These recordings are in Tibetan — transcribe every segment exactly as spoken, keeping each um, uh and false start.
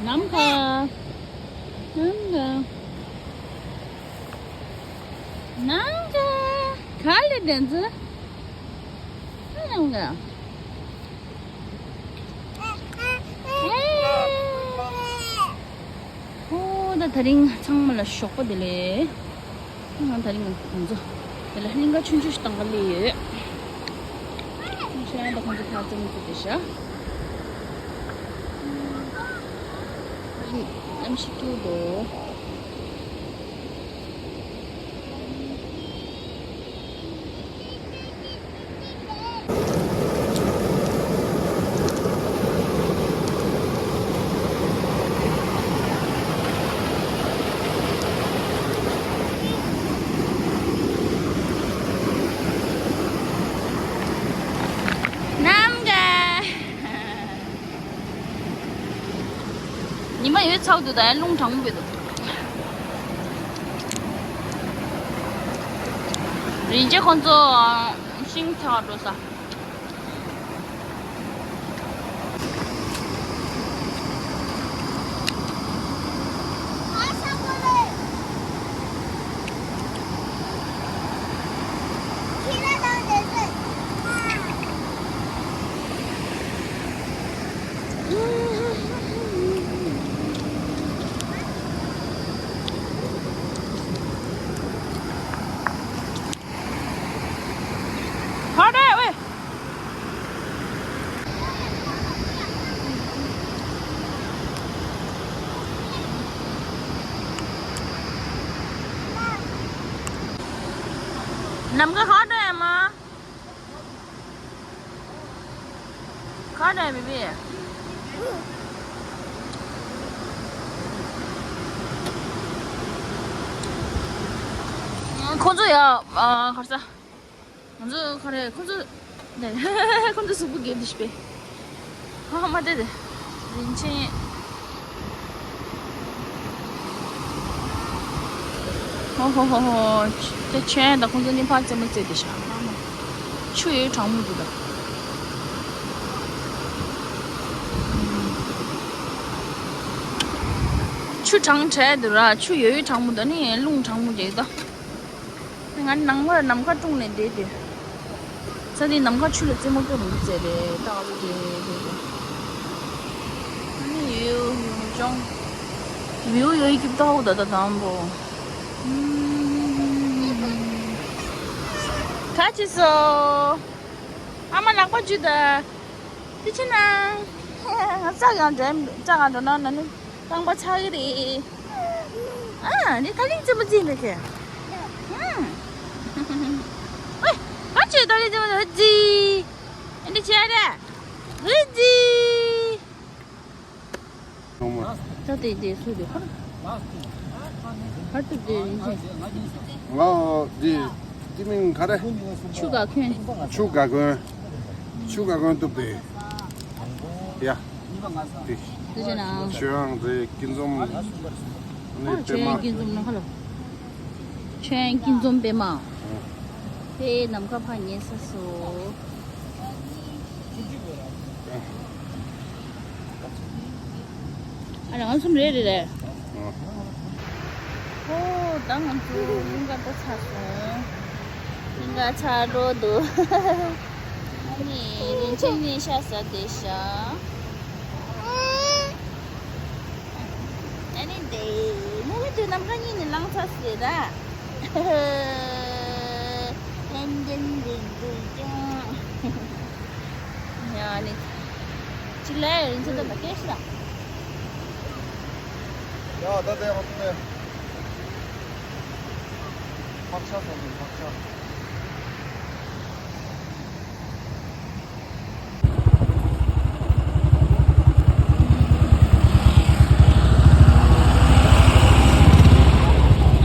ནམ་མཁའ། ནམ་མཁའ། ནམ་མཁའ། ག་ལེ་དེ་ཚོ། ནམ་མཁའ། ཨོ་ད་དེ་རིང་ཚང་མ་ལ་ཞོགས་པ་བདེ་ལེགས། ང་དེ་རིང་ང་ཚོ་དེ་ལ་གླིང་ག་ཆུང་ཆུང་ཞིག་བཏང་ག་སླེབས་ཡོད། ཁྱེད་རང་དང་ཁོང་ཚོ་ཕར་ཙམ་ཙམ་བསྡད་ཤག་གནམ་གཤིས་སྐྱིད་འདུག་ནམ་མཁའ། ཉི་མ་ཡོད་ཚ་པོ་འདུག་ད་ཡང་རླུང་གྲང་མོ་འདུག་རིན་ཆེན་ཁོང་ཚོ་ཤིང་ཚ་བ་འགྲོ་ས། ཧ་རེ་ཝེ། ནམ་མཁའ་ཧ་རེ་མ། ཁ་ནས་མི་མི། ཁོང་ཚོ་ཡ། ཨ། ག་རེ་ཟ། ང་ཚོ་ག་རེ་ཁོང་ཚོ། ཁོང་ཚོ་གཟུགས་པོ་རྒྱས་འདི་ཤི་པས། ཧ་ཧ་མ་དེ་དེ། རིན་ཆེན། ཧོ་ཧོ་ཧོ་ཧོ། དེ་ཆེན་དང་ཁོང་ཚོ་གཉིས་ཕར་རྩེད་མོ་རྩེ་དེ་ཤག་ཆུ་ཡོད་གྲང་མོ་འདུག་ད། ཆུ་གྲང་དྲགས་འདུག་ར། ཆུ་ཡོད་གྲང་མོ་འདུག་ནི་རླུང་གྲང་མོ་རེད་ད། ང་ནང་པར་ནམ་མཁའ་སྲུང་ནས་བསྡད་དེ། ས་འདི་ནམ་མཁའ་ཆུ་ལ་རྩེད་མོ་རྩེ་མི་རྩེ་རེད་ད་ག་ཚོད་དེ་དེ་དེ། ཨ་ནི་ཡོད་ཡོད་ཅང་། ཡོད་ཡོད་ཀྱི་ཏོག་ད་ད་དང་པོ། ཁ་ཅི་སོ། ཨ་མ་ལག་པ་འཇུ་ད། ཅི་ཕྱིན་ན། ང་ལྕགས་ཡང་འགྲོ་ལྕགས་ཡང་འགྲོ་ན་ན་ནི་རྐང་པ་ཚ་གི་རེད། ཨ་ནི་ད་ལིང་ཙི་མ་ཙི་འདྲ་ཁྱེད། ཨ། ཨེ། ག་ཅི་ད་ལིང་ཙི་མ་ཙི། ཨ་ནི་ཆེ་རེད། ཧི་ཙི། ད་དེ་དེ་སུ་དེ་ཁར། ཁར་དེ་དེ་ཡིན་ཅིང་། ང་འདི་དེ་མིང་ག་རེ། ཆུ་ག་ཁོན། ཆུ་ག་ཁོན། ཆུ་ག་ཁོན་གཏུབ་དེ། ཡ། དེ། དེ་བྱས་ན། ཆོས་དབྱངས་དེ་སྐྱིད་འཛོམས། ཨ་ནི་ཨ་པད་མ། ཆོས་དབྱངས་སྐྱིད་འཛོམས་ནང་ཁ་ལ། ཆོས་དབྱངས་སྐྱིད་འཛོམས་པད་མ། ཨོ། དེ་ནམ་མཁའ་ཕར་ཉལ་ས་སོ། ཨ་རང་གསུམ་རེད་རེད་རེད། ཨོ། ཨོ་ད་ང་ཚོ་གླིང་ག་ད་ཚར་སོང་། གླིང་ག་ཚར་འགྲོ་འདུག་ཨ་ནི་རིན་ཆེན་ནི་ཤ་ཟ་བསྡད་ཤག་ཨ་ནི་དེ་ནི་ནི་དུས་ནམ་མཁའ་གཉིས་ནི་ལངས་ཚར་ཟེར་ར། ལན་ལན་རིག་རིག་ཀྱང་། ཡ་ནི། ཅི་ལ་ཡ་རིན་ཆེན་ད་ལ་སྐད་ཤི་ལ། ཡ་ད་དེ་ཧོ་ཏེ། ཕག་ཤ་ཟ་དུས་ཕག་ཤ།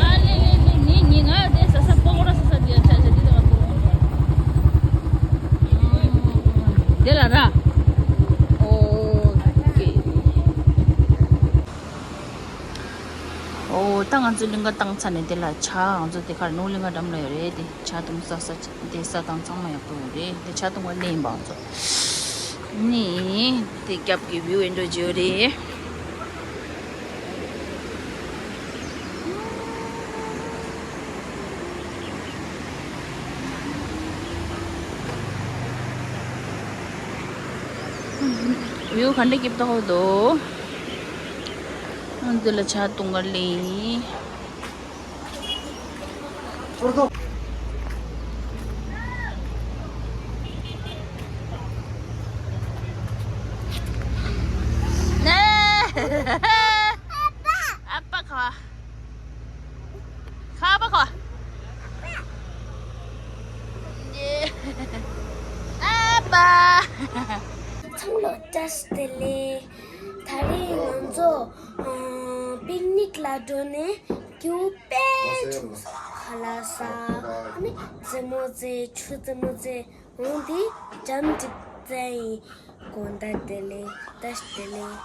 ཨ་ལེ་ལེ་ལེ། ནི་ནི་ང་དེ་ས་ས་པོ་ཀོ་ར་ས་ས་དེ་ཡ་ཆ་ཆ་དེ་དང་པོ། དེ་ལ་ར། ཨོ་ཀེ། ཨོ་ད་ང་ཚོ་གླིང་ག་བཏང་ཚར་ནས་དེ་ལ་ཇ་ང་ཚོ་དེ་གར་ནོར་གླིང་ག་འགྲམ་ལ་ཡོད་རེད་དེ། ཇ་འཐུང་ས་ས་དེ་ས་དང་ཚང་མ་ཡག་པོ་ཡོད་རེད་དེ། ཇ་འཐུང་བ་གནས་ཡིན་པ་ང་ཚོ། ནི་དེ་རྒྱབ་ཀྱི་བིའུ་ཨེ་འགྲོ་བརྗོད་རེད། ཡུ་ག་འདྲ་སྐྱིད་པོ་འདུག་འདི་ལ་ཆ་བཏུང་ག་ལེ། ཨ་ཕ་ཁ། ཁ་པ་ཁོ། ཨ་པ། ཚང་མ་ལ་བཀྲ་ཤིས་བདེ་ལེགས། ད་རེས་ང་ཚོ་ཨ་པིག་ནིག་ལ་འགྲོ་ནས་སྐྱིད་པོ་དཔེ་བྱུང་སོང་། ཁ་ལག་ཟ། ཨ་ནི་རྩེད་མོ་རྩེ། ཆུ་རྩེད་མོ་རྩེ། འོང་དེ་འགྲམ་འགྲིག་ཙ་ཡིན། དགོང་དག་བདེ་ལེགས། བཀྲ་ཤིས་བདེ་ལེགས།